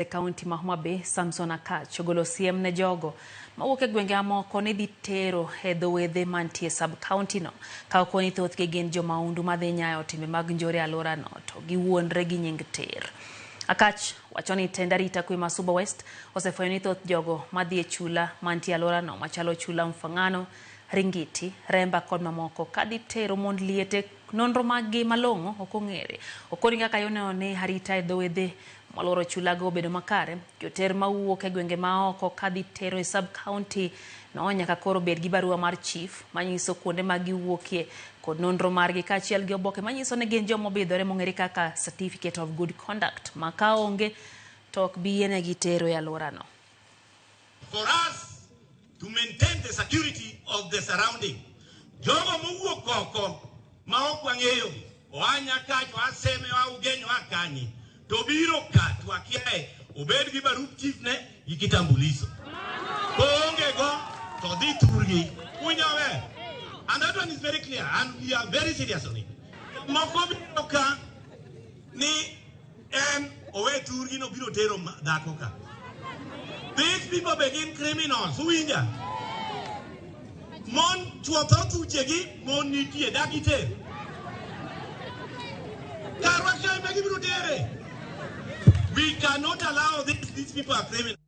E kaunti ma Homa Bay, Samson Akach ogolo siem ne jogo mawuok e gwenge mamoko ni dhi tero e dho wedhe mantie sub county no ka okoni thothgi gin jomaundu madhi nyayo timbe mag njore e alworano to giwuondre gi nying ter. Akach wacho ni tend arita kwe ma Suba West osefwenyo ni thoth jogo madhi e chula mantie e alworano machalo chula Mfangano, Ringiti, Remba kod mamoko kadhi tero mond liete nonro maggi malong'o ok ong'ere. Okoni kaka yoneno ni arita e dho wedhe Moluoro chulago obedo makare, joter mawuok e gwenge maoko kadhi tero e sub county no nyaka koro bed gi barua mar chief manyiso kuonde ma giwuokie kod nonro margi kaachiel gi oboke manyiso ni gin joma obidhore mong'ere kaka certificate of good conduct ma ka onge to ok bi yienegi tero e alworano. For us to maintain the security of the surrounding. Jogo mowuok oko ma ok wang'eyogi, oa Nyakach, oa Seme, oa Ugenya, oa kanye, to biro ka to wakiaye, obed gi barup chief ne gi kitambulisho. Koonge go to dhi thurgi. Uwinjo maber? And that one is very clear and we are very serious on it. Moko biro ka ni en owe thurgi no biro tero dhako ka. These people be gin criminals, uwinja? Mon chuo tho thuchegi, mon nitie, dak giter. Karwa kae be gibiro tere. We cannot allow this, these people are criminals.